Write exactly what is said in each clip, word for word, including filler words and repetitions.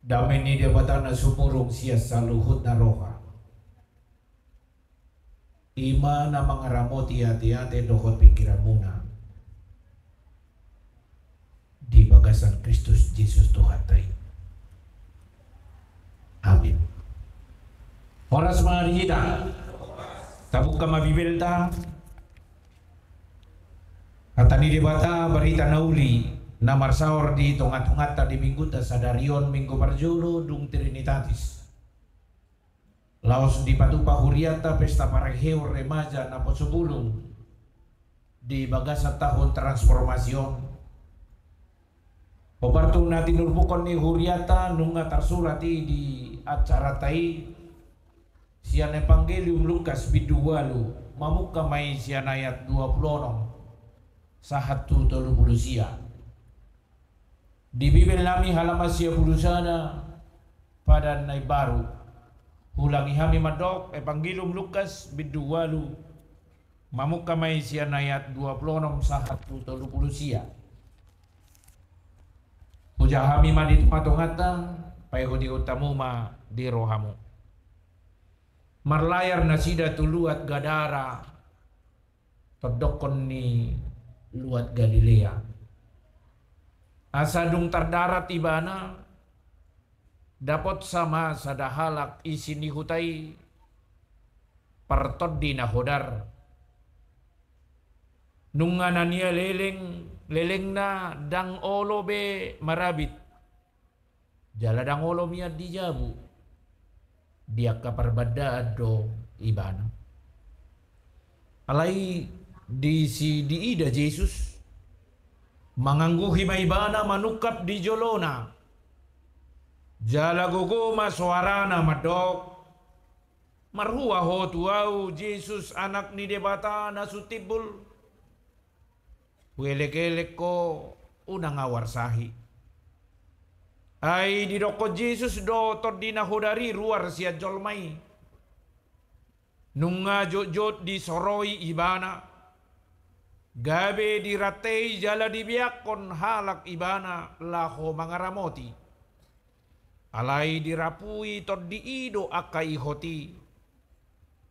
Dame ni Debata na sumurung sian saluhutna roha, i ma na mangaramoti ateate dohot pingkiranmuna di bagasan Kristus Jesus Tuhanta i. Amin. Horas ma di hita. Tabuka ma Bibelta. Hata ni Debata, barita na uli na marsaor di tongatonganta di Minggunta sadari on, Minggu parjolo dung Trinitatis. Laos dipatupa hurianta pesta parheheon remaja na poso bulung di bagasan tahun transformasi on. Hombar tu na tinurpukkon ni hurianta, nunga tarsurat i di acaranta i, sian Evangelium Lukas bindu ualu, mamungka ma i sian ayat dua pulu onom sahat tu tolu pulu sia. Di Bibel nami halaman sia pulu sada, Padan na Imbaru. Huulangi hami mandok, Evangelium Lukas bindu ualu, mamungka ma i sian ayat dua pulu onom sahat tu tolu pulu sia. Hujaha hami ma di tongatonganta, paihutihut hamu ma di rohamu. Marlayar nasida tu luat Gadara, tondokkon ni luat Galilea. Asa dung tardarat ibana, dapotsa ma sada halak isi ni huta i, partondi na hodar. Nunga na nialeleng, lelengna ndang olo be marabit, jala ndang olo mian di jabu, di angka parbandaan do ibana. Alai disi diida Jesus, mangangguhi ma ibana manungkap di jolona. Jala gogo ma soarana mandok, "Marhua ho tu ahu, Jesus, Anak ni Debata na sun timbul? Huelek-elek ho, unang ahu arsahi." Ai didokkon Jesus do tondi na hodar i ruar sian jolma i. Nunga jotjot disoroi ibana, gabe dirantei jala dibeakkon halak ibana laho mangaramoti. Alai dirapui tondi i do angka ihot i,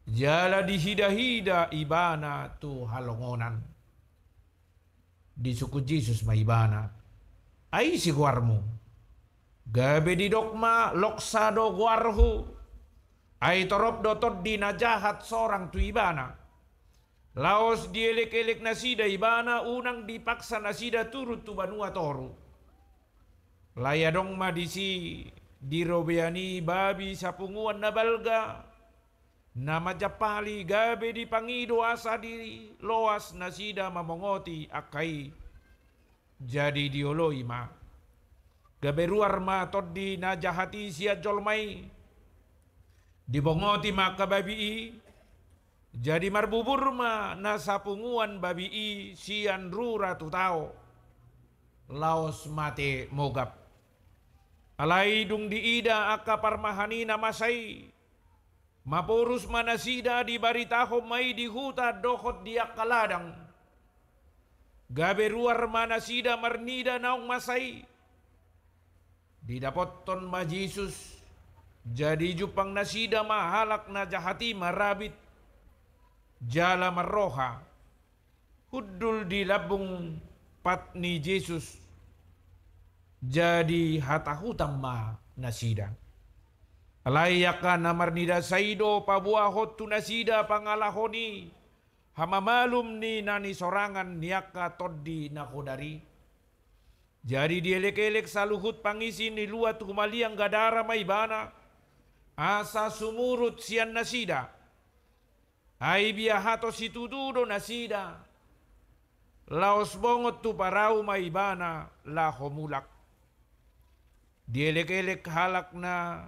jala dihidahida ibana tu halongonan. Disungkun Jesus ma ibana, "Ai ise goarmu?" Gabe didok ma, "Loksa do goarhu." Ai torop do tondi na jahat sorang tu ibana. Laos dielek-elek nasida ibana, unang dipaksa nasida turun tu banua toru. Alai adong ma disi di robean i babi sapunguan na balga, na manjampali, gabe dipangido asa diloas nasida mamongoti angka i. Jadi dioloi ma. Gabe ruar ma tondi na jahat i sian jolma i. Dibongoti ma angka babi i. Jadi marbubur ma na sapunguan babi i sian rura tu tao, laos mate mogap. Alai dung diida angka parmahan i na masa i, maporus ma nasida, dibaritahon ma i di huta dohot di angka ladang. Gabe ruar ma nasida marnida naung masa i. Didapothon ma Jesus, jadi jumpang nasida ma halak na jahat i marabit, jala marroha. Hundul di lambung pat ni Jesus, jadi hatahutan ma nasida. Alai angka na marnida sai do paboahon tu nasida pangalaho ni hamamalum ni na nisorangan ni angka tondi na hodar i. Jadi dielek-elek saluhut pangisi ni luat humaliang Gadara ma ibana, asa sumurut sian nasida. Ai biahaton situtu do nasida, laos bongot tu parau ma ibana laho mulak. Dielek-elek halak na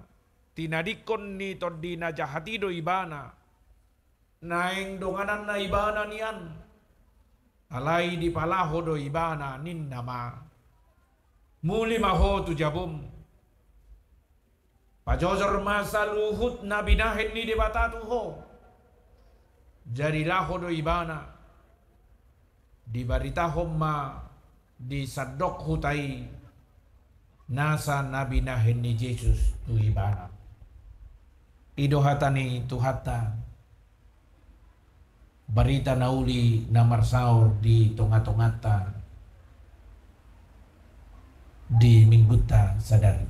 tinadingkon ni tondi na jahat i do ibana, naeng dongananna ibana nian. Alai dipalaho do ibana, ninna ma, "Muli ma ho tu jabum. Pajojor ma saluhut na binahen ni Debata tu ho." Jadi laho do ibana. Dibaritahon ma di sandok huta i, nasa na binahen ni Jesus tu ibana. I do hata ni Tuhanta, barita na uli na marsaor di tonga-tonganta di minggunta sadari.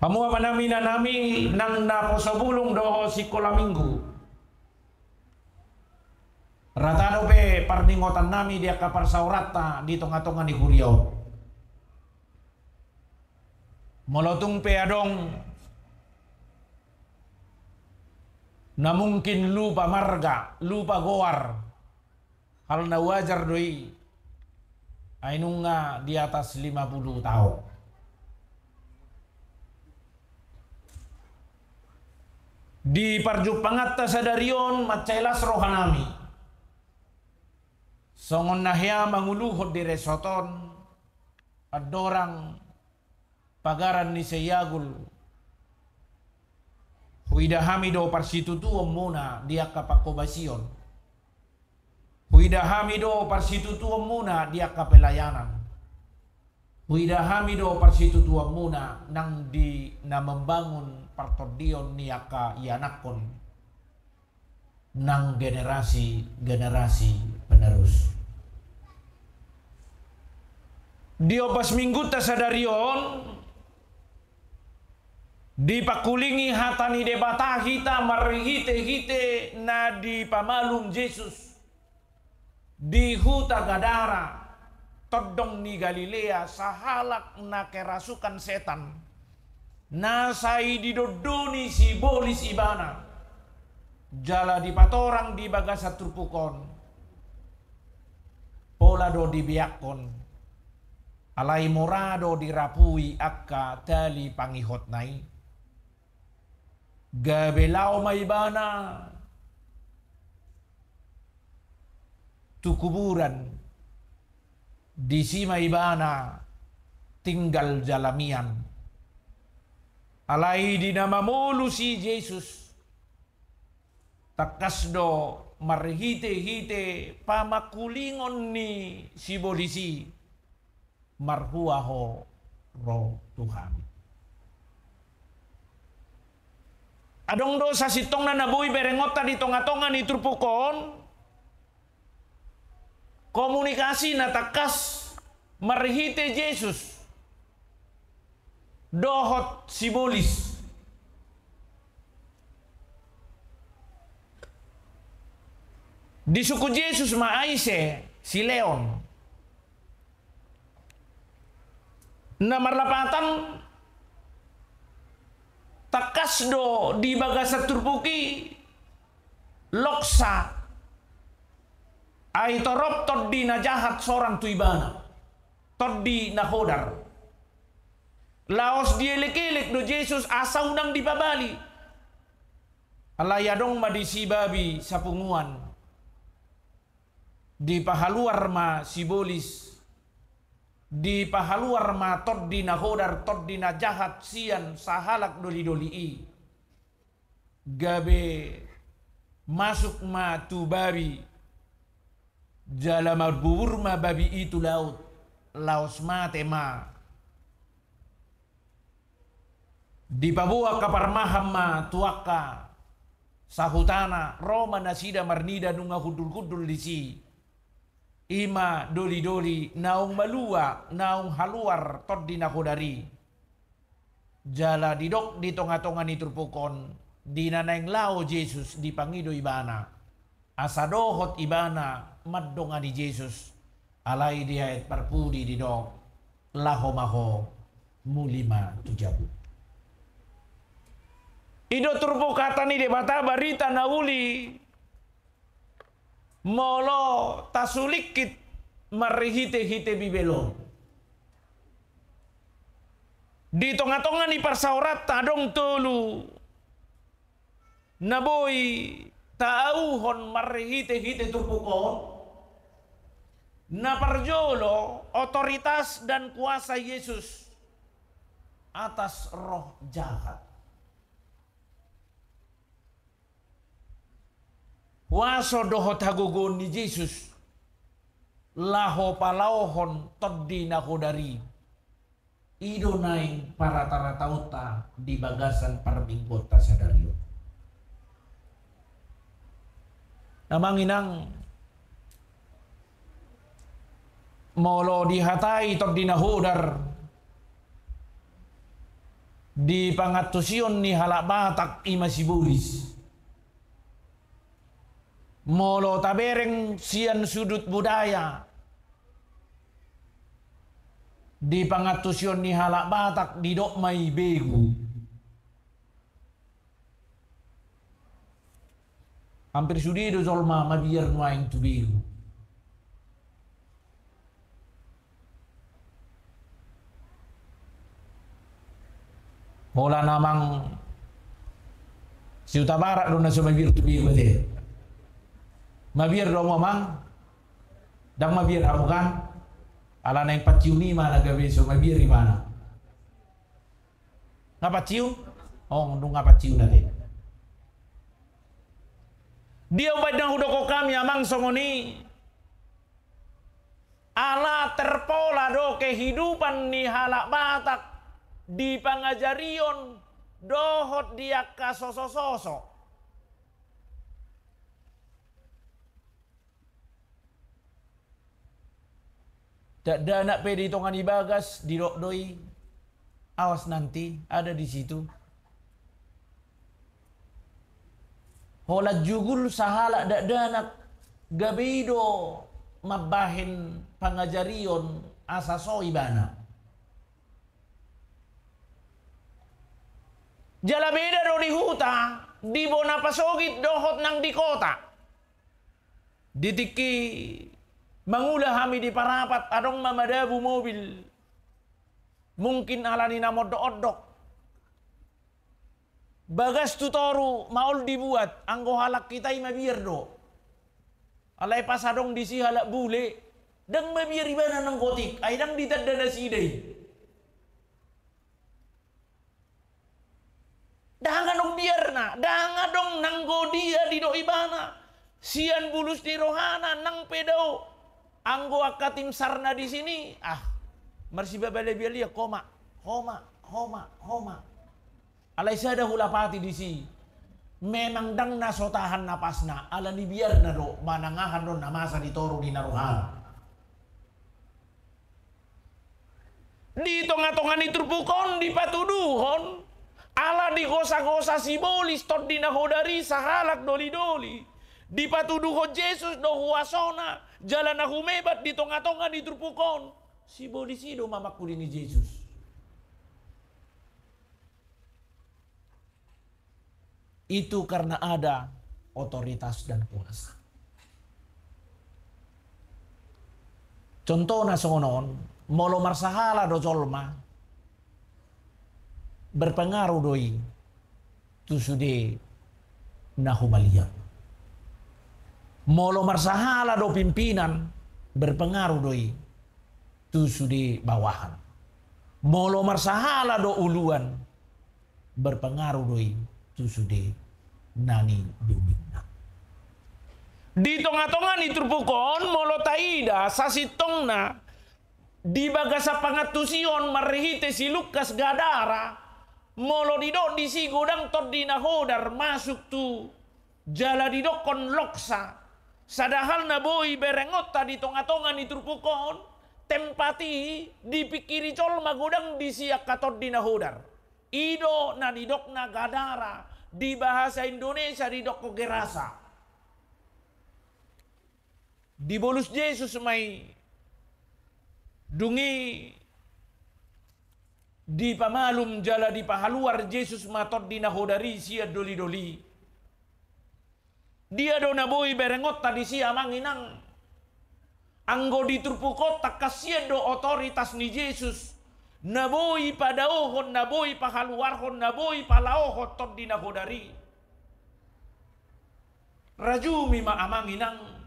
Hamu amanami, inanami, nang naposo bulung dohot sikola minggu, rata dope parningotannami di angka parsaoranta di tonga-tonga ni huria on. Molo tung pe adong na mungkin lupa marga, lupa goar, hal na wajar do i, ai nunga di atas lima puluh taon. Di parjumpanganta sadari on, mansai las rohanami, songon na hea manguluhon di resort on, andorang pagaran ni Seiagul, huida hami do parsitutuonmuna di angka pangkobasion. Huida hami do parsitutuonmuna di angka pelayanan. Huida hami do parsitutuonmuna nang di na membangun partondion ni angka ianakhon nang generasi-generasi penerus. Di ombas minggunta sadari on, dipangkulingi hata ni Debata hita marhite-hite na dipamalum Jesus di huta Gadara, tondong ni Galilea, sahalak na kerasukan setan, na sai didondoni sibolis ibana, jala dipatorang di bagasan turpuk on. Pola do dibeakkon, alai mora do dirapui angka tali pangihotna i. Gabe laho ma ibana tu kuburan, disi ma ibana tinggal jala mian. Alai di na mamolus i Jesus, tangkas do marhite-hite pamangkulingon ni sibolis i marhua ho ro tu hami. Adong do sasintongna na boi berengonta di tonga-tonga ni turpuk on, komunikasi na tangkas marhite Jesus dohot sibolis. Disungkun Jesus ma ai ise, si Leon. Na marlapatan, tangkas do di bagasan turpuk i loksa, ai torop tondi na jahat sorang tu ibana, tondi na hodar. Laos dielek-elek do Jesus asa unang dipabali. Alai adong ma disi babi sapunguan. Dipahaluar ma sibolis, dipahaluar ma tondi na hodar, tondi na jahat sian sahalak doli-doli i. Gabe masuk ma tu babi, jala marbubur ma babi i tu laut, laos mate ma. Dipaboa angka parmahan ma tu angka sahutana, ro ma nasida marnida nunga hundul-hundul disi. I ma doli-doli naung malua, naung haluar tondi na hodar i. Jala didok di tonga-tonga ni turpuk on, di na naeng laho Jesus dipangido ibana. Asa dohot ibana mandongani Jesus, alai di ayat parpudi didok, laho ma ho, muli ma tu jabu. I do turpuk hata ni Debata, barita na uli, molo tasulingkit marhite-hite Bibel on. Di tonga-tonga ni parsaoranta adong tolu na boi taauhon marhite-hite turpuk on. Na parjolo, otoritas dan kuasa Jesus atas roh jahat. Huaso dohot hagogoon ni Jesus laho palaohon tondi na hodar i. I do naeng paratarataonta di bagasan parmingguonta sadari on. Amang inang, molo dihatai Tondi Nahodar di pangantusion ni halak Batak, i ma sibolis. Molo tabereng sian sudut budaya, di pangantusion ni halak Batak didok ma i begu. Hampir sude do jolma mabiar nuaeng tu begu. Holan amang si Hutabarat do na so mabiar tu begu ate. Mabiar do hamu amang? Ndang mabiar hamu kan? Ala naeng pancium i ma na gabe so mabiar ibana. Nga pancium? O, dung nga pancium ate. Dia umbaen na hudokhon hami amang songon i? Ala terpola do kehidupan ni halak Batak di pangajarion dohot di angka sosososo. Dakdanak pe di tonga ni bagas didok do i, awas nanti ada di situ. Holan jugul sahalak dakdanak gabe i do mambahen pangajarion asa so ibana. Jala beda do di huta, di bona pasogit dohot nang di kota. Di tingki mangula hami di Parapat, adong ma madabu mobil. Mungkin ala ni na mondok-ondok. Bagas tu toru maol dibuat, anggo halak hita i mabiar do. Alai pas adong disi halak bule, ndang mabiar ibana nanggo otik, ai ndang ditanda nasida i. Ndang adong biarna, ndang adong nanggo dia didok ibana. Sian bulus ni rohana nang pe dao. Anggo angka tim sarna disi, ah, marsibabaliabalian, homa, homa, homa, homa. Alai sada hulapati disi, memang ndang na so tahan napasna, ala ni biarna do manangahan do na masa di toru ni na rohana. Di tongatonga ni turpuk on dipatuduhon, ala digosagosa sibolis Tondi Nahodar i sahalak dolidoli. Dipatuduhon Jesus do huasona, jala na humebat di tongatonga ni turpuk on, sibolis i do ma mangkulingi Jesus. Itu karena ada otoritas dan kuasa. Contohna songon on, molo marsahala do jolma, berpengaruh do i tu sude na humaliang. Molo marsahala do pimpinan, berpengaruh do i tu sude bawahan. Molo marsahala do uluan, berpengaruh do i tu sude na nibimbingna. Di tongatonga ni turpuk on, molo taida sasintongna di bagasan pangantusion marhite si Lukas Gadara, molo didok disi godang Tondi Nahodar masuk tu jala didokkon loksa, sada hal na boi berengonta di tongatonga ni turpuk on, tempat i dipingkiri jolma godang disi angka Tondi Nahodar. I do na nidokna Gadara, di bahasa Indonesia didokkon Gerasa. Dibolus Jesus ma i, dung i dipamalum jala dipahaluar Jesus ma Tondi Nahodar i sian dolidoli. Dia do na boi berengonta disi, amang inang? Anggo di turpuk on tangkas sian do otoritas ni Jesus na boi padaohon, na boi pahaluarhon, na boi palaohon Tondi Nahodar i. Rajumi ma, amang inang.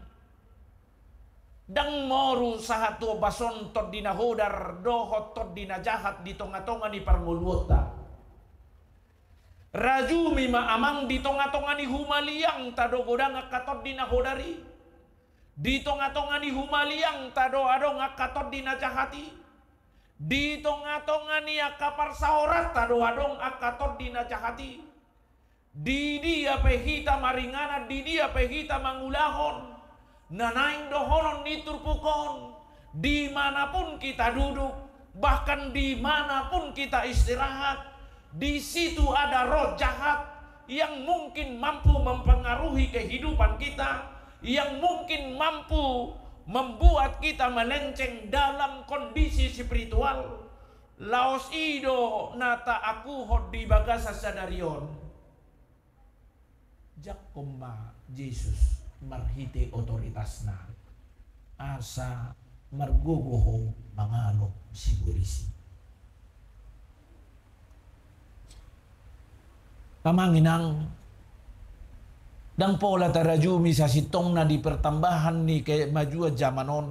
Ndang moru sahat tu ombas on Tondi Nahodar dohot tondi na jahat di tongatonga ni parngoluonta. Rajumi ma, amang, di tongatonga ni humaliangta do godang angka Tondi Nahodar i. Di tongatonga ni humaliangta do adong angka tondi na jahat i. Di tonga-tonga ni angka parsaoranta do adong angka tondi na jahat i. Di dia pe hita maringanan, di dia pe hita mangulahon, na naeng dohonon ni turpuk on, di mana pun kita duduk, bahkan di mana pun kita istirahat, di situ ada roh jahat yang mungkin mampu mempengaruhi kehidupan kita, yang mungkin mampu membuat kita melenceng dalam kondisi spiritual. Laos i do na taakuhon di bagasan sadari on. Jangkon ma Jesus marhite otoritasna, asa margogo ho mangalo sibolis i. Amang inang, ndang pola tarajumi sasintongna di pertambahan ni kemajuan zaman on,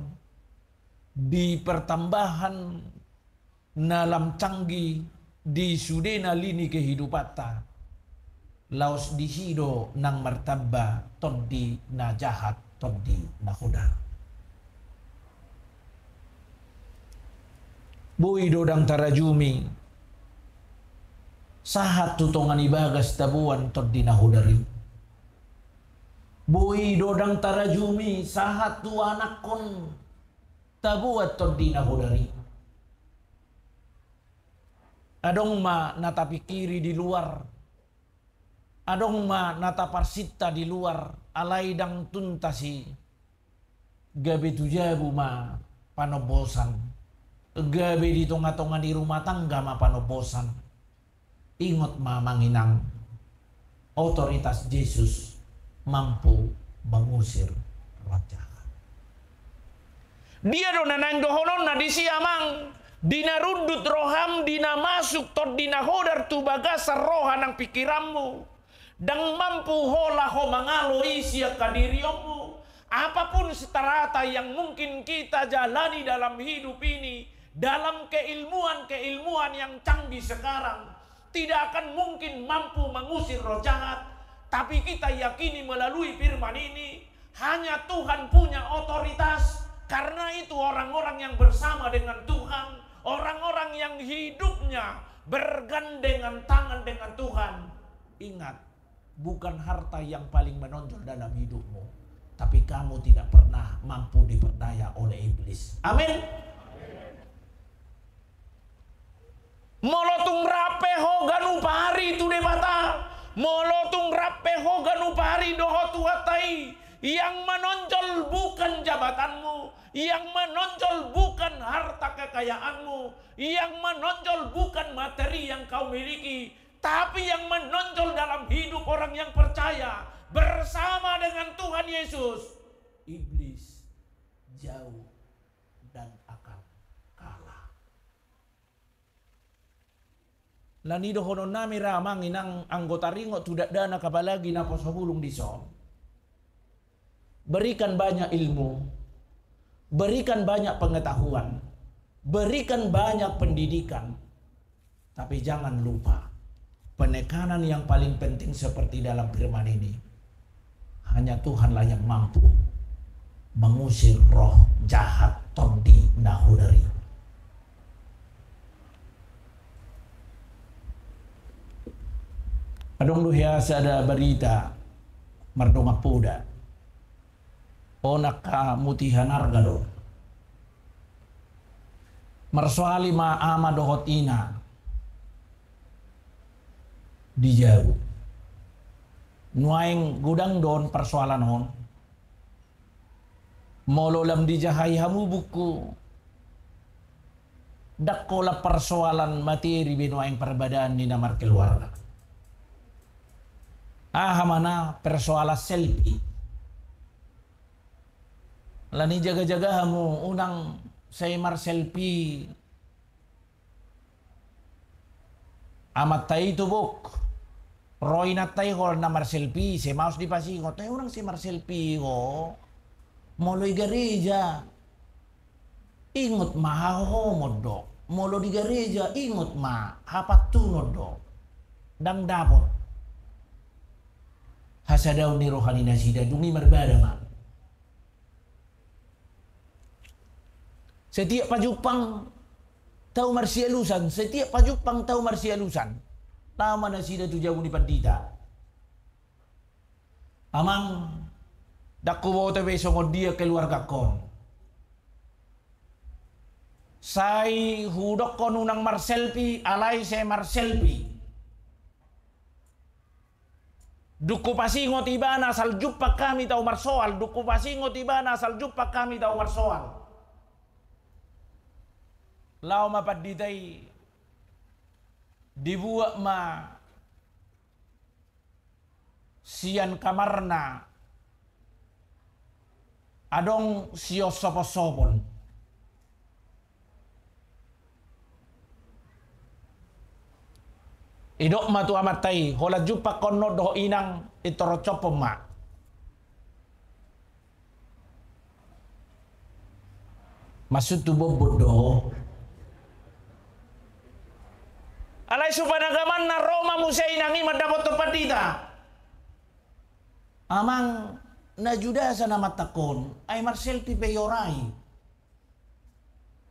di pertambahan na lam canggih di sudena lini kehidupanta, laos disi do nang martamba tondi na jahat, tondi na hodar. Boi do ndang tarajumi sahat tu tonga ni bagas taboan tondi na hodar i. Boi do ndang tarajumi sahat tu anakkon taboan tondi na hodar i. Adong ma na tapingkiri di luar, adong ma na taparsinta di luar, alai ndang tuntas i. Gabe tu jabu ma panombosan, gabe di tonga-tonga ni rumah tangga ma panombosan. Ingot ma amang inang, otoritas Jesus mampu mengusir roh jahat. Dia do na naeng dohononna disi amang, di na rundut roham, di na masuk tondi na hodar tu bagasan roha nang pingkiranmu, ndang mampu ho laho mangalo i sian hadirionmu. Apapun strata yang mungkin kita jalani dalam hidup ini, dalam keilmuan-keilmuan yang canggih sekarang, tidak akan mungkin mampu mengusir roh jahat. Tapi kita yakini melalui firman ini, hanya Tuhan punya otoritas. Karena itu orang-orang yang bersama dengan Tuhan, orang-orang yang hidupnya bergandengan tangan dengan Tuhan, ingat, bukan harta yang paling menonjol dalam hidupmu, tapi kamu tidak pernah mampu diperdaya oleh iblis. Amin. Molo tung rap pe ho ganup ari tu Debata, molo tung rap pe ho ganup ari dohot Tuhanta i, yang menonjol bukan jabatanmu, yang menonjol bukan harta kekayaanmu, yang menonjol bukan materi yang kau miliki, tapi yang menonjol dalam hidup orang yang percaya bersama dengan Tuhan Yesus, iblis jauh dan akan kalah. Alani i dohononnami ra amang inang, anggo taringot tu dakdanak apalagi naposo bulung dison. Berikan banyak ilmu, berikan banyak pengetahuan, berikan banyak pendidikan. Tapi jangan lupa, penekanan yang paling penting seperti dalam firman ini, hanya Tuhanlah yang mampu mengusir roh jahat tondi na hodar i. Adong do hea sada barita mardongan poda. On angka mutihan arga do. Marsoal i ma ama dohot ina di jabu. Nuaeng godang do on parsoalan on. Molo lam dijahai hamu buku, ndang holan parsoalan materi be nuaeng parbadaan ni na markeluarga. Aha ma na persoalan selfie. Alani i jaga-jaga hamu unang sai marselfie. Amanta i tubuk. Ro inanta i holan na marselfie, sai maos dipasingot, eh, unang sai marselfie ho. Molo i gareja, ingot ma hahohomon do. Molo di gareja, ingot ma hapantunon do. Ndang dapot hasadaon ni roha ni nasida, dung i marbada ma. Setiap pajumpang tau marsialusan, setiap pajumpang tau marsialusan. Laho ma nasida tu jabu ni pandita. Amang, ndang huboto be songon dia keluargangkon. Sai hudokkon unang marselfie, alai sai marselfie. Dung hupasingot ibana asal jumpang hami tau marsoal, dung hupasingot ibana asal jumpang hami tau marsoal. Laho ma pandita i, dibuat ma sian kamarna adong siosoposopan. Didok ma tu amanta i, holan jumpang ho annon dohot inang, pintor soposopan ma. Maksud tu bombot do. Alai supanagamanna ro ma muse inang i mandapothon pandita. Amang, na judasa na mantangkon, ai marselfie pe i orai.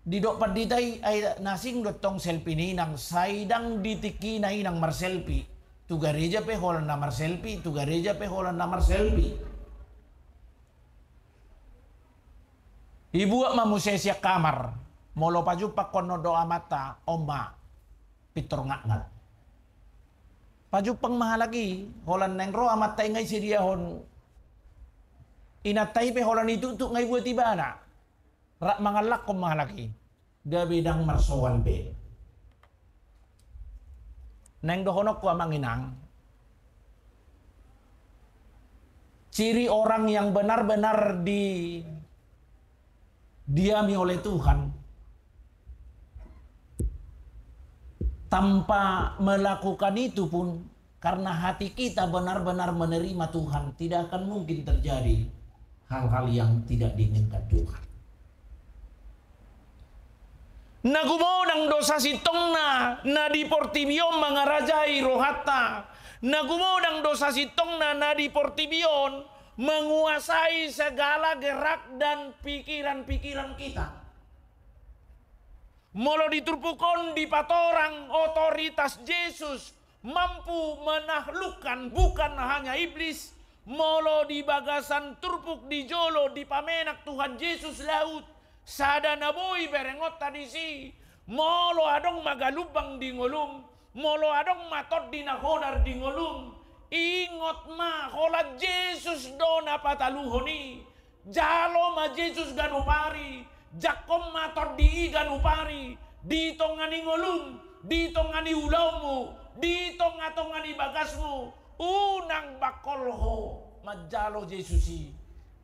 Didok pandita i, ai na asing do tong selfie ni inang, sai ndang di tingkina inang marselfie. Tu gareja pe holan na marselfie, tu gareja pe holan na marselfie. Dibuat ma muse sian kamar, molo pajumpang ho annon dohot amanta, on ma, pintor ngatngat. Pajumpang ma halak i, holan naeng ro amanta i nga disediahon inanta i pe holan dituktuk nga dibuat ibana. Rap mangallakhon ma halak i. Gabe ndang marsoal be. Naeng dohononku amang inang, ciri orang yang benar-benar didiami oleh Tuhan, tanpa melakukan itu pun, karena hati kita benar-benar menerima Tuhan, tidak akan mungkin terjadi hal-hal yang tidak diinginkan Tuhan. Na gumodang do sasintongna na di portibi on mangarajai rohanta. Na gumodang do sasintongna na di portibi on menguasai segala gerak dan pikiran-pikiran kita. Molo di turpuk on dipatorang otoritas Jesus mampu menaklukkan bukan hanya iblis, molo di bagasan turpuk di jolo dipamenak Tuhan Jesus laut, sada na boi berengonta disi, molo adong ma galumbang di ngolum, molo adong ma tondi na hodar di ngolum, ingot ma holan Jesus do na pataluhon i. Jalo ma Jesus ganup ari, jangkon ma tondi i ganup ari, di tonga ni ngolum, di tonga ni ulaonmu, di tonga-tonga ni bagasmu, unang bangkol ho manjalo Jesus i.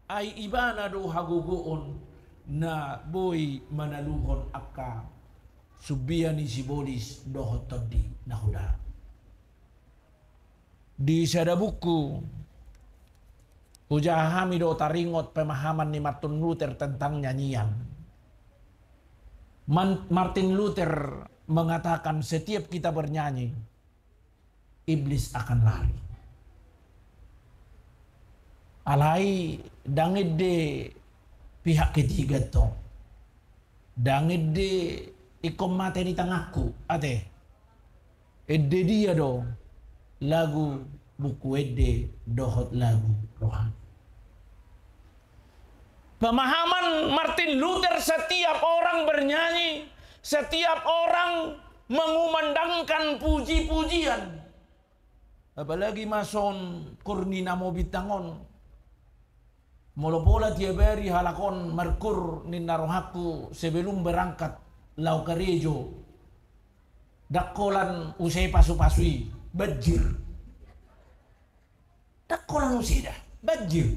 Ai ibana do hagogoon na boi manaluhon angka sumbia ni sibolis dohot tondi na hodar. Di sada buku, hujaha hami do taringot pemahaman ni Martin Luther tentang nyanyian. Man-, Martin Luther mengatakan, setiap kita bernyanyi, iblis akan lari. Alai ndang ende pihak ketiga tong. Ndang ende ingkon mate di tanganku, ate. Ende dia do lagu Buku Ende dohot lagu rohani. Pemahaman Martin Luther, setiap orang bernyanyi, setiap orang mengumandangkan puji-pujian. Apalagi ma songon kur ni na mobintang on. Molo pola tiap ari halak on markur ninna rohangku sebelum berangkat laho karejo. Ndang holan use pasu-pasu i, banjir. Ndang holan use da, banjir.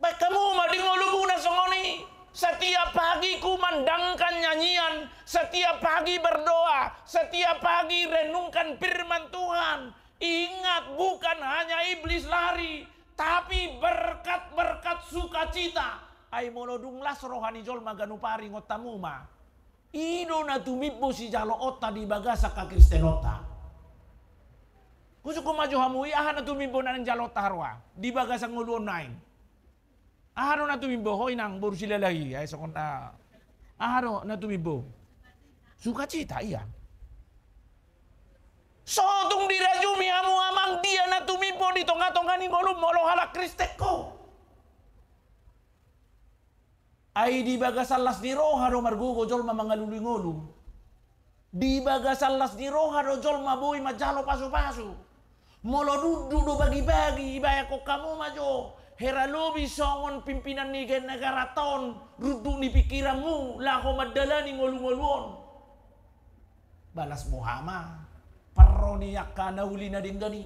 Baen hamu ma di ngolumuna songon i, setiap pagi kumandangkan nyanyian, setiap pagi berdoa, setiap pagi renungkan firman Tuhan. Ingat, bukan hanya iblis lari, tapi berkat-berkat sukacita. Ai molo dung las roha ni jolma ganup ari, ingot hamu ma. I do na tumimbo sijaloonta di bagasan hakristenonta. Husungkun ma jo hamu i, aha na tumimbo na naeng jaloonta haroa di bagasan ngolu on naeng. Aha do na tumimbo, ho inang boru Silalahi, ai songon na Aha do na tumimbo? Sukacita, ia. Sotung dirajumi hamu amang, dia na tumimbo di tonga-tonga ni ngolum molo halak Kristen ho? Ai di bagasan las ni roha do margogo jolma mangalului ngolu. Di bagasan las ni roha do jolma boi manjalo pasu-pasu. Molo runduk do bagi-bagi, ibaen hamu ma jo hera lobi songon pimpinan ni negaranta on, runduk ni pingkiranmu laho mandalani ngolu-ngolu on. Balas boha ma parro ni angka na uli na denggan i.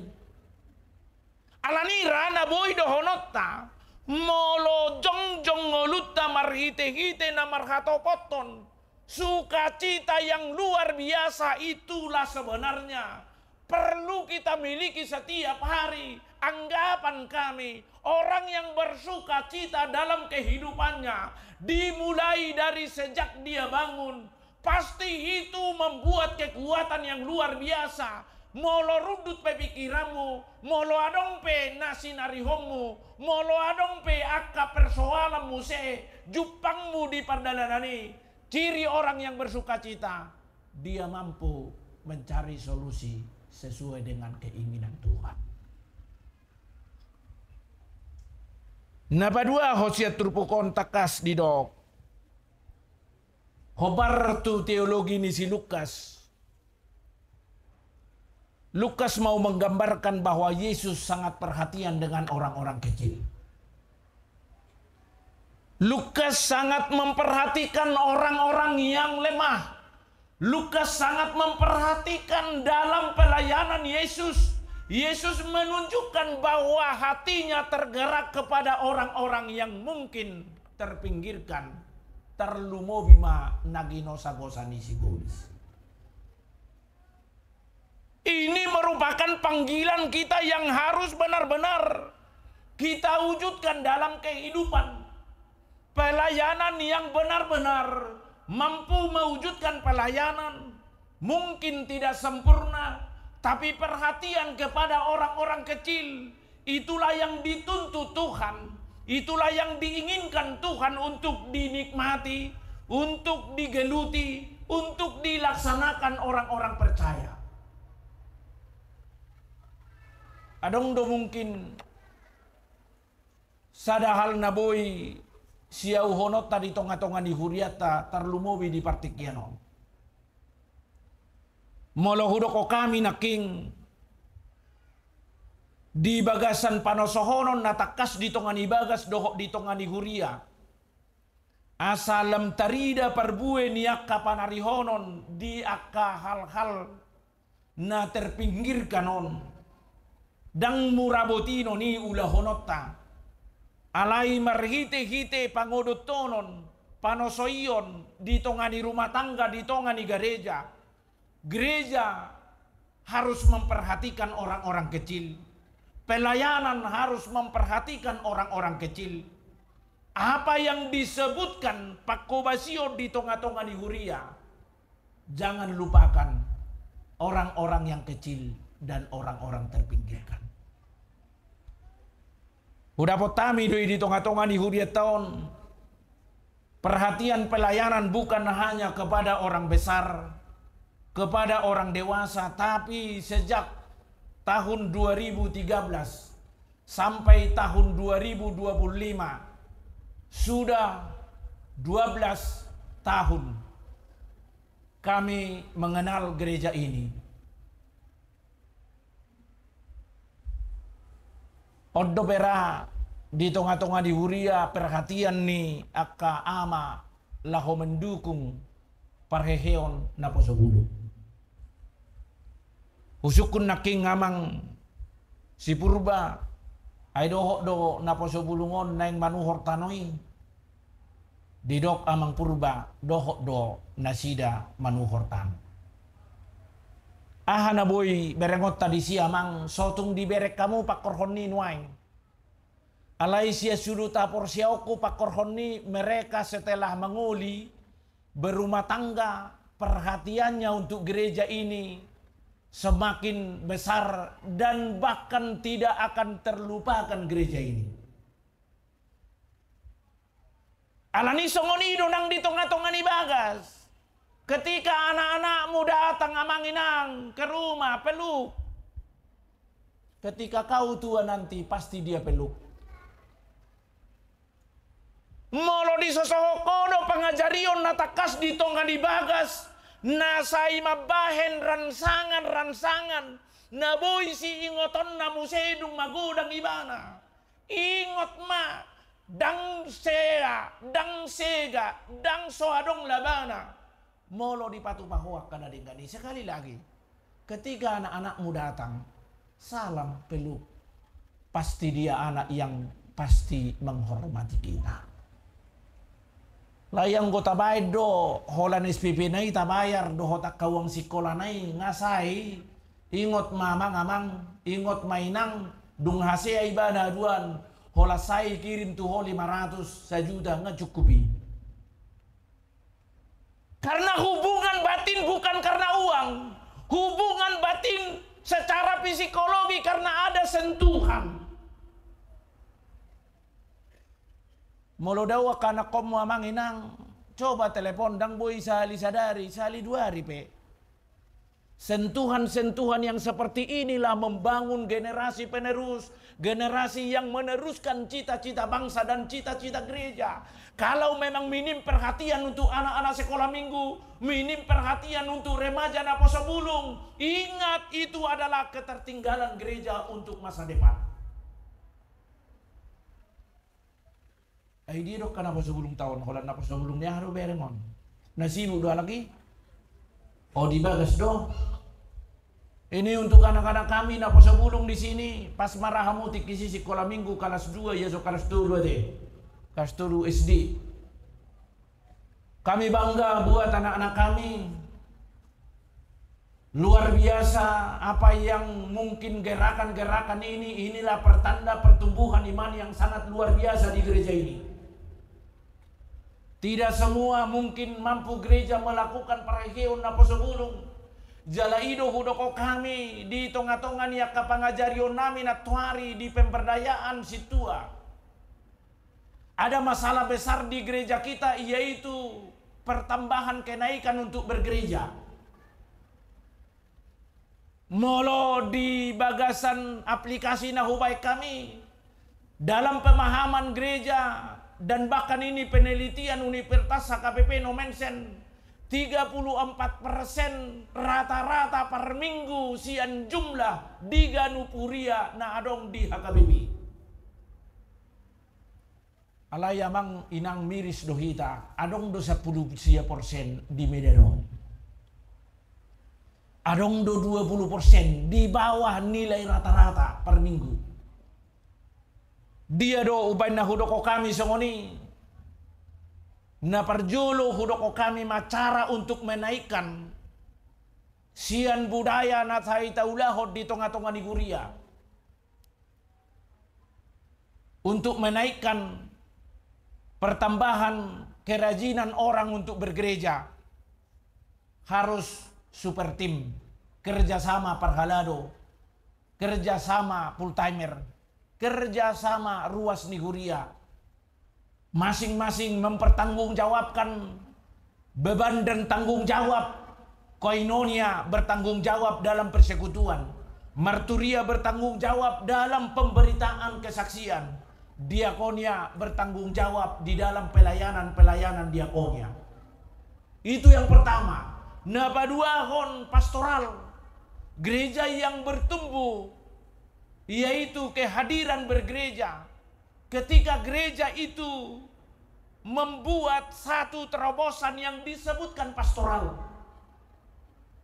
Ala ni i ra na boi dohononta, molo jongjong ngolunta marhite-hite na marhatopothon sukacita yang luar biasa, itulah sebenarnya perlu kita miliki setiap hari. Anggapan kami, orang yang bersukacita dalam kehidupannya, dimulai dari sejak dia bangun, pasti itu membuat kekuatan yang luar biasa. Molo rundut pe pingkiranmu, molo adong pe na sinarihonmu, molo adong pe angka persoalan muse jumpangmu di pardalanan i, ciri orang yang bersukacita, dia mampu mencari solusi sesuai dengan keinginan Tuhan. Na paduahon sian turpuk on tangkas didok hombar tu teologi ni si Lukas. Lukas mau menggambarkan bahwa Yesus sangat perhatian dengan orang-orang kecil. Lukas sangat memperhatikan orang-orang yang lemah. Lukas sangat memperhatikan dalam pelayanan Yesus. Yesus menunjukkan bahwa hatinya tergerak kepada orang-orang yang mungkin terpinggirkan, tarlumobi ma na ginosa-gosa ni sibolis. Ini merupakan panggilan kita yang harus benar-benar kita wujudkan dalam kehidupan. Pelayanan yang benar-benar mampu mewujudkan pelayanan mungkin tidak sempurna, tapi perhatian kepada orang-orang kecil, itulah yang dituntut Tuhan, itulah yang diinginkan Tuhan untuk dinikmati, untuk digeluti, untuk dilaksanakan orang-orang percaya. Adong do mungkin sada hal na boi siauhononta di tonga-tonga ni hurianta, tarlumobi di partingkian on. Molo hudok hami nangkin di bagasan panosohonon na tangkas di tonga ni bagas dohot di tonga ni huria, asa lam tarida parbue ni angka panarihonon di angka hal-hal na terpinggirkan on, ndang mura botinon i ulahononta. Alai marhite-hite pangodothonon, panosoion di tonga ni rumah tangga, di tonga ni gareja, gereja harus memperhatikan orang-orang kecil. Pelayanan harus memperhatikan orang-orang kecil. Apa yang disebutkan pangkobasion di tonga-tonga ni huria, jangan lupakan orang-orang yang kecil dan orang-orang terpinggirkan. Hudapot hami do i di tonga-tonga ni hurianta on. Perhatian pelayanan bukan hanya kepada orang besar, kepada orang dewasa, tapi sejak tahun dua ribu tiga belas sampai tahun dua ribu dua puluh lima, sudah dua belas tahun kami mengenal gereja ini. On dope ra di tonga-tonga ni huria perhatian ni angka ama laho mendukung parheheon naposobulung. Husungkun nangkin amang si Purba, ai dohot do naposobulung on naeng manuhor tano i. Didok amang Purba, dohot do nasida manuhor tano. Aha na boi berengonta disi amang, sotung dibereng hamu pangkorhon ni nuaeng. Alai sian sudut haporseaonku pangkorhon ni, mereka setelah mangoli, berumah tangga, perhatiannya untuk gereja ini semakin besar dan bahkan tidak akan terlupakan gereja ini. Alani songon i do nang di tonga-tonga ni bagas. Ketika anak-anakmu datang, amang inang, ke rumah, peluk. Ketika kau tua nanti, pasti dia peluk. Molo disosohon ho do pangajarion na tangkas di tonga ni bagas, na sai mambahen rangsangan-rangsangan na boi siingotonna muse dung magodang ibana. Ingot ma, ndang sega, ndang sega, ndang so adong labana. Molo dipatupa ho angka na denggan i, sekali lagi, ketika anak-anakmu datang, salam, peluk. Pasti dia anak yang pasti menghormati kita. Alai anggo tabaen do holan S P P na i tabayar dohot angka uang sikolana i, nga sai. Ingot ma, amang-amang, ingot ma, inang, dung hasea ibana aduan, holan sai kirim tu ho lima ratus, sajuta, nga cukup i. Karena hubungan batin bukan karena uang. Hubungan batin secara psikologi karena ada sentuhan. Molo dao angka anakkonmu, amang inang, coba telepon, ndang boi sahali sadari, sahali dua ari pe. Sentuhan-sentuhan yang seperti inilah membangun generasi penerus, generasi yang meneruskan cita-cita bangsa dan cita-cita gereja. Kalau memang minim perhatian untuk anak-anak sekolah minggu, minim perhatian untuk remaja naposo bulung, ingat, itu adalah ketertinggalan gereja untuk masa depan. Ai dia do angka naposo bulung taon, holan naposo bulung ni aha do bereng on? Na sibuk do halak i? O, di bagas do. Ini untuk anak-anak kami naposo bulung di sini, pas marhahamutik i, sikola minggu, kalas dua, ia so kalas tolu ate. Kalas tolu S D. Kami bangga buat anak-anak kami. Luar biasa apa yang mungkin gerakan-gerakan ini, inilah pertanda pertumbuhan iman yang sangat luar biasa di gereja ini. Tidak semua mungkin mampu gereja melakukan parheheon naposo bulung. Jala i do hudok hami di tonga-tonga ni angka pangajarionnami nantoari di pemberdayaan sintua. Ada masalah besar di gereja kita, yaitu pertambahan kenaikan untuk bergereja. Molo di bagasan aplikasi na hubaen hami, dalam pemahaman gereja dan bahkan ini penelitian Universitas H K B P Nommensen, tiga puluh empat persen rata-rata per minggu sian jumlah di ganup huria na adong di H K B P. Alai amang inang, miris do hita, adong do sampulu sia persen di Medan on. Adong do dua puluh persen di bawah nilai rata-rata per minggu. Dia do umbaen na hudok hami songon i? Na parjolo hudok hami ma cara untuk menaikkan sian budaya na sai taulahon di tonga-tonga ni huria. Untuk menaikkan pertambahan kerajinan orang untuk bergereja, harus super team, kerja sama parhalado, kerja sama full timer, kerja sama ruas ni huria. Masing-masing mempertanggungjawabkan beban dan tanggung jawab. Koinonia bertanggung jawab dalam persekutuan. Marturia bertanggung jawab dalam pemberitaan kesaksian. Diakonia bertanggung jawab di dalam pelayanan-pelayanan diakonia. Itu yang pertama. Na paduahon, pastoral. Gereja yang bertumbuh, yaitu kehadiran bergereja. Ketika gereja itu membuat satu terobosan yang disebutkan pastoral.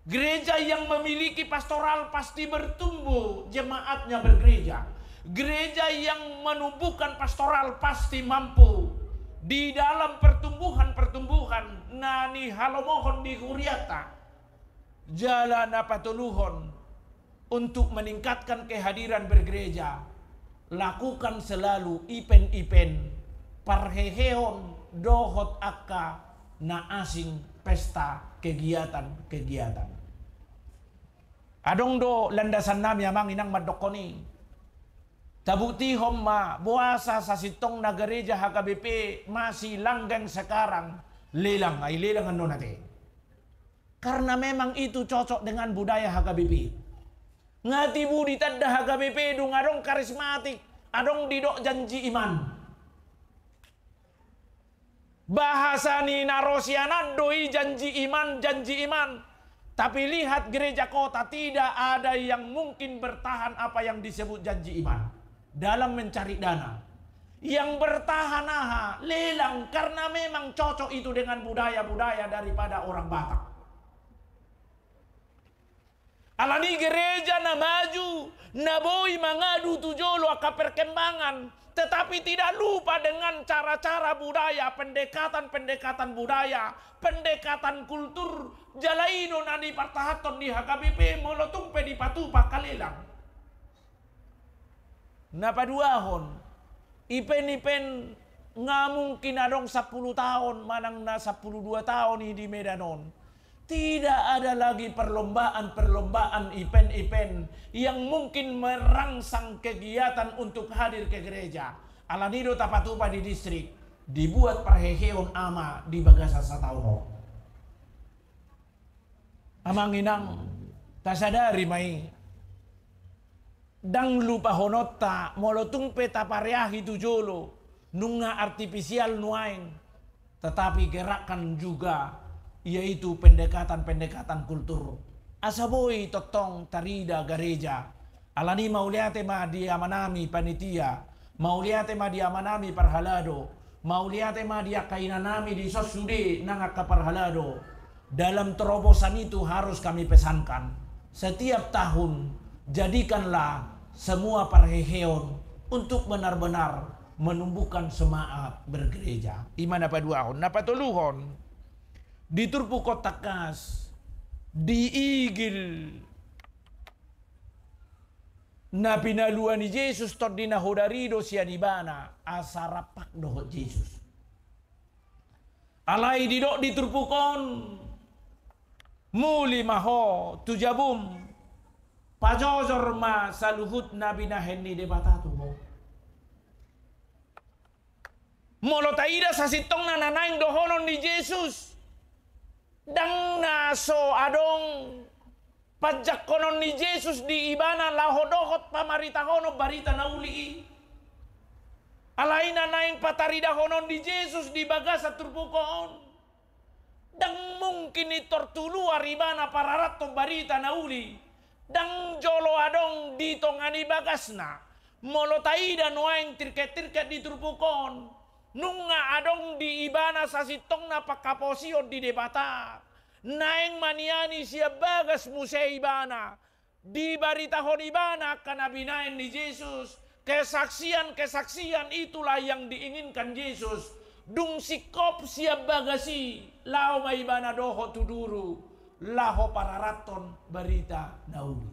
Gereja yang memiliki pastoral pasti bertumbuh jemaatnya bergereja. Gereja yang menumbuhkan pastoral pasti mampu di dalam pertumbuhan-pertumbuhan na nihalomohon di hurianta. Jala na patoluhon, untuk meningkatkan kehadiran bergereja, lakukan selalu event-event, parheheon dohot angka na asing, pesta, kegiatan-kegiatan. Adong do landasannami amang inang mandokkon i. Tabuktihon ma boasa sasintongna gereja H K B P masih langgeng sekarang lelang, ai lelang annon ate. Karena memang itu cocok dengan budaya H K B P. Nga tibu ditanda H K B P dung adong karismatik, adong didok janji iman. Bahasa ni na ro sian an do i janji iman, janji iman. Tapi lihat gereja kota, tidak ada yang mungkin bertahan apa yang disebut janji iman dalam mencari dana. Yang bertahan aha? Lelang, karena memang cocok itu dengan budaya-budaya daripada orang Batak. Alani gereja na maju, na boi mangadu tu jolo angka perkembangan, tetapi tidak lupa dengan cara-cara budaya, pendekatan-pendekatan budaya, pendekatan kultur, jala i do na dipartahanhon di H K B P molo tung pe dipatupa angka lelang. Na paduahon, event-event nga mungkin adong sampulu taon manang na sampulu dua taon i di Medan on. Tidak ada lagi perlombaan-perlombaan, event-event yang mungkin merangsang kegiatan untuk hadir ke gereja. Alani do tapatupa di distrik, dibuat parheheon ama di bagasan sataon on. Amang inang, tasadari ma i. Ndang lupahononta, molo tung pe tapareahi tu jolo, nunga artifisial nuaeng, tetapi gerakkan juga, yaitu pendekatan-pendekatan kultur. Asa boi tongtong tarida gareja. Alani mauliate ma di amanami panitia, mauliate ma di amanami parhalado, mauliate ma di angka inanami dison sude nang angka parhalado. Dalam terobosan itu harus kami pesankan, setiap tahun jadikanlah semua parheheon untuk benar-benar menumbuhkan semangat bergereja. I ma na paduahon. Na patoluhon, di turpuk on tangkas diigil na pinalua ni Jesus tondi na hodari do sian ibana asa rampak dohot Jesus. Alai didok di turpuk on, muli ma ho tu jabum, pajojor ma saluhut na binahen ni Debata tu ho. Molo taida sasintongna na naeng dohonon ni Jesus, ndang na so adong panjangkonon ni Jesus di ibana laho dohot pamaritahonon barita na uli i. Alai na naeng pataridahonon ni Jesus di bagasan turpuk on, ndang mungkin i tortu luar ibana pararathon barita na uli. Ndang jolo adong di tonga ni bagasna. Molo taida nuaeng tirket-tirket di turpuk on, nunga adong di ibana sasintongna panghaposion di Debata. Naeng ma nian i sian bagas muse ibana. Dibaritahon ibana angka na binahen ni Jesus. Kesaksian-kesaksian itulah yang diinginkan Jesus. Dung singkop sian bagas i, laho ma ibana dohot tu duru, laho pararathon barita na uli.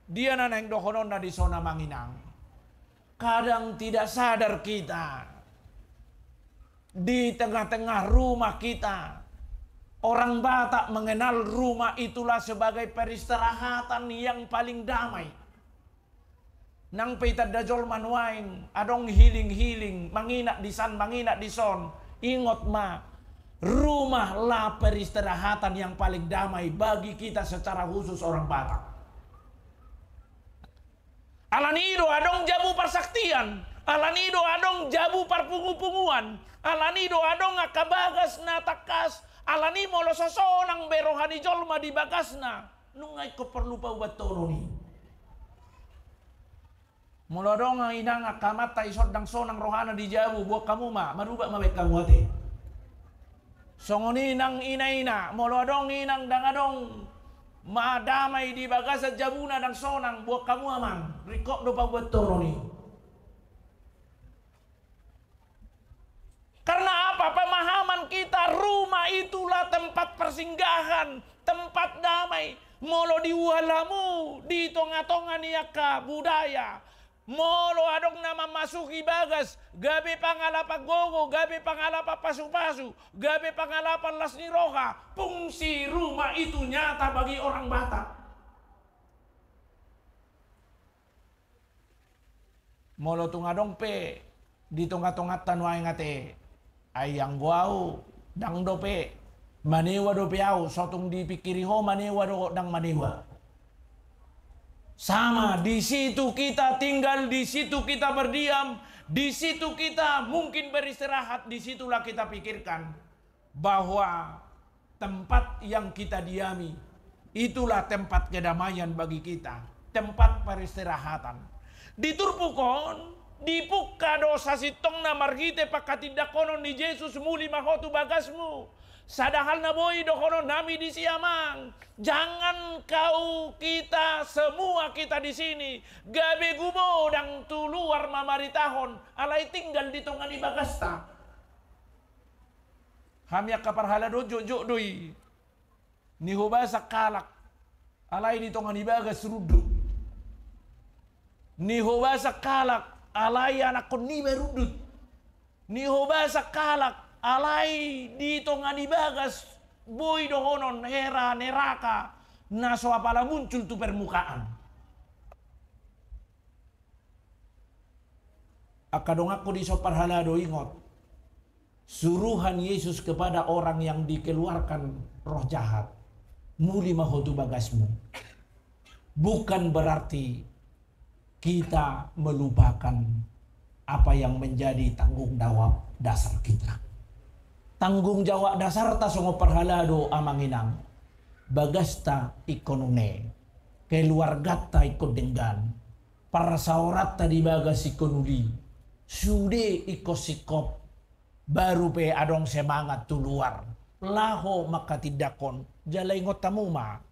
Dia na naeng dohononna dison, amang inang? Kadang tidak sadar kita, di tengah-tengah rumah kita, orang Batak mengenal rumah itulah sebagai peristirahatan yang paling damai. Nang pe itanda jolma nuaeng, adong healing-healing, manginak disan, manginak dison, ingot ma, rumahlah peristirahatan yang paling damai bagi kita secara khusus orang Batak. Alani i do adong jabu parsaktian, alani i do adong jabu parpungupunguan, alani i do adong angka bagas na tangkas, alani molo so sonang be roha ni jolma di bagasna, nunga ingkon porlu paubathon i. Molo adong inang angka amanta dison ndang sonang rohana di jabu, boan hamu ma, marubat ma baen hamu ate. Songon i nang ina-ina, molo adong inang ndang adong ma damai di bagasan jabuna, ndang sonang, boan hamu amang, ringkot do paubathon i. Karena apa? Pemahaman kita, rumah itulah tempat persinggahan, tempat damai. Molo diuhal hamu di tonga-tonga ni angka budaya, molo adong na mamasuki bagas, gabe pangalapan gogo, gabe pangalapan pasu-pasu, gabe pangalapan las ni roha, fungsi rumah itu nyata bagi orang Batak. Molo tung adong pe di tonga-tonganta nuaeng ate, ai anggo au, ndang dope, manewa dope au, so tung dipingkiri ho manewa dohot ndang manewa. Sama, di situ kita tinggal, di situ kita berdiam, di situ kita mungkin beristirahat, di situlah kita pikirkan bahwa tempat yang kita diami, itulah tempat kedamaian bagi kita, tempat peristirahatan. Di turpuk on, dipungka do sasintongna marhite panghatindanghonon ni Jesus, muli ma ho tu bagasmu. Sadahal na boi dohonon nami disi, Amang, jangan kau, kita, semua kita di sini gabe gumodang tu luar mamaritahon, alai tinggal di tonga ni bagasta. Hami angka parhalado, jotjot do i. Nihobasa halak, alai di tonga ni bagas rundut. Nihobasa halak, alai anakkon niba rundut. Nihobasa halak, alai di tonga ni bagas boi dohonon hera neraka na so apala muncul tu permukaan. Angka donganku di son parhalado, ingot. Suruhan Yesus kepada orang yang dikeluarkan roh jahat, muli ma ho tu bagasmu, bukan berarti kita melupakan apa yang menjadi tanggung jawab dasar kita. Tanggung jawab dasarta songon parhalado, Amang Inang, bagasta ingkon une, keluargata ingkon denggan, parsaoranta di bagas ingkon uli, sude ingkon singkop, baru pe adong semangat tu luar laho manghatindanghon. Jala ingot hamu ma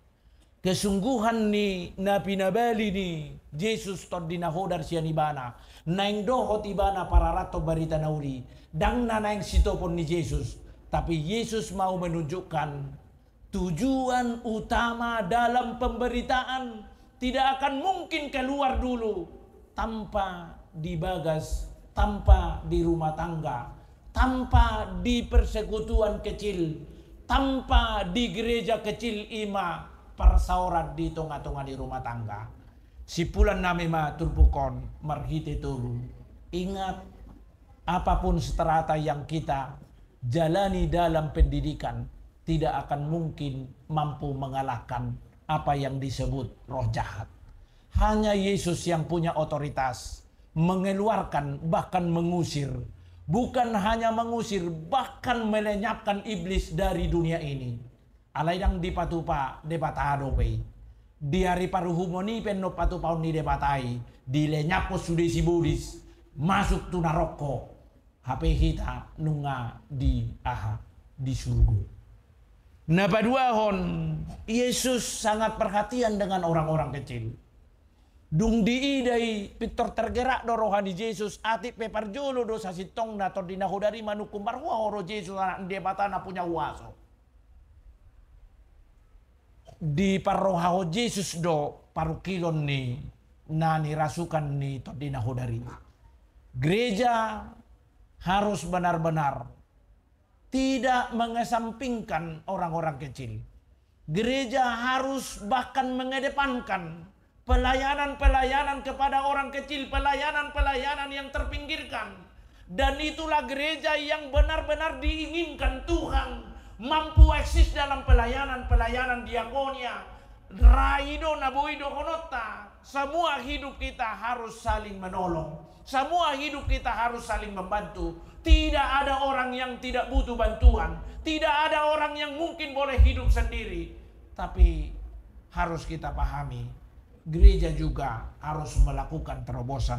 kesungguhan ni na pinabali ni Jesus Tondi na Hodar sian ibana, naeng dohot ibana pararathon barita na uli, ndang na naeng sitopon ni Jesus, tapi Jesus mau menunjukkan tujuan utama dalam pemberitaan tidak akan mungkin keluar dulu tanpa di bagas, tanpa di rumah tangga, tanpa di persekutuan kecil, tanpa di gereja kecil, i ma parsaoran di tonga-tonga ni rumah tangga. Simpulan nami ma turpuk on marhite toru. Ingat, apapun strata yang kita jalani dalam pendidikan, tidak akan mungkin mampu mengalahkan apa yang disebut roh jahat. Hanya Yesus yang punya otoritas mengeluarkan, bahkan mengusir. Bukan hanya mengusir, bahkan melenyapkan iblis dari dunia ini. Alai ndang dipatupa Debata dope i. Di ari paruhumon i pe annon patupaon ni Debata i, dilenyaphon sude si bodis, masuk tu narokko. Hape hita nunga di aha, di surgo. Na paduahon, Yesus sangat perhatian dengan orang-orang kecil. Dung diida i pintor tergerak do roha ni Jesus, atik pe parjolo do sasintongna Tondi na Hodar i manungkun, marhua ho ro Jesus, Anak ni Debata na punya huaso. Diparrohahon Jesus do parungkilon ni na nirasukan ni Tondi na Hodar i. Gereja harus benar-benar tidak mengesampingkan orang-orang kecil. Gereja harus bahkan mengedepankan pelayanan-pelayanan kepada orang kecil, pelayanan-pelayanan yang terpinggirkan. Dan itulah gereja yang benar-benar diinginkan Tuhan, mampu eksis dalam pelayanan-pelayanan diakonia. Ra i do na boi dohononta, semua hidup kita harus saling menolong. Semua hidup kita harus saling membantu. Tidak ada orang yang tidak butuh bantuan. Tidak ada orang yang mungkin boleh hidup sendiri. Tapi harus kita pahami, gereja juga harus melakukan terobosan.